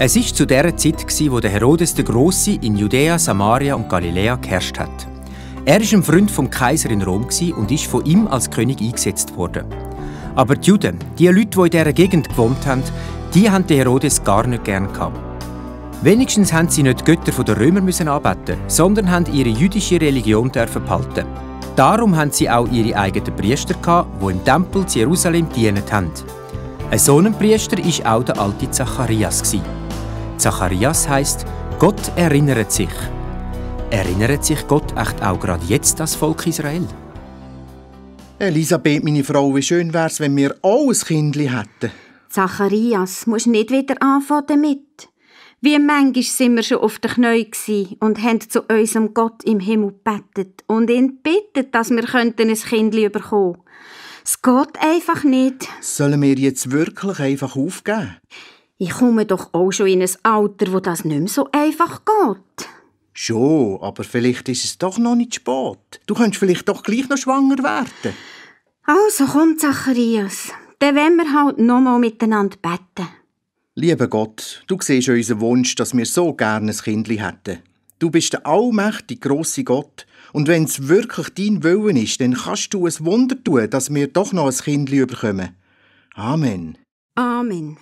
Es war zu der Zeit, wo der Herodes der Grosse in Judäa, Samaria und Galiläa geherrscht hat. Er war ein Freund vom Kaiser in Rom und ist von ihm als König eingesetzt worden. Aber die Juden, die Leute, die in dieser Gegend gewohnt haben, die haben den Herodes gar nicht gern gehabt. Wenigstens haben sie nicht die Götter der Römer anbeten, sondern haben ihre jüdische Religion behalten. Darum haben sie auch ihre eigenen Priester gehabt, die im Tempel zu Jerusalem gedient haben. Ein so ein Priester war auch der alte Zacharias. Zacharias heisst, Gott erinnert sich. Erinnert sich Gott echt auch gerade jetzt das Volk Israel? Elisabeth, meine Frau, wie schön wär's, wenn wir auch ein Kindli hätten. Zacharias, musst nicht wieder anfangen damit. Wie manchmal sind wir schon auf den Knien und haben zu unserem Gott im Himmel gebetet und ihn bittet, dass wir ein Kindli bekommen könnten. Es geht einfach nicht. Sollen wir jetzt wirklich einfach aufgeben? Ich komme doch auch schon in ein Alter, wo das nicht mehr so einfach geht. Schon, aber vielleicht ist es doch noch nicht spät. Du könntest vielleicht doch gleich noch schwanger werden. Also komm, Zacharias, dann wollen wir halt noch mal miteinander beten. Lieber Gott, du siehst unseren Wunsch, dass wir so gerne ein Kindli hätten. Du bist der allmächtige, grosse Gott. Und wenn es wirklich dein Willen ist, dann kannst du ein Wunder tun, dass wir doch noch ein Kindli bekommen. Amen. Amen.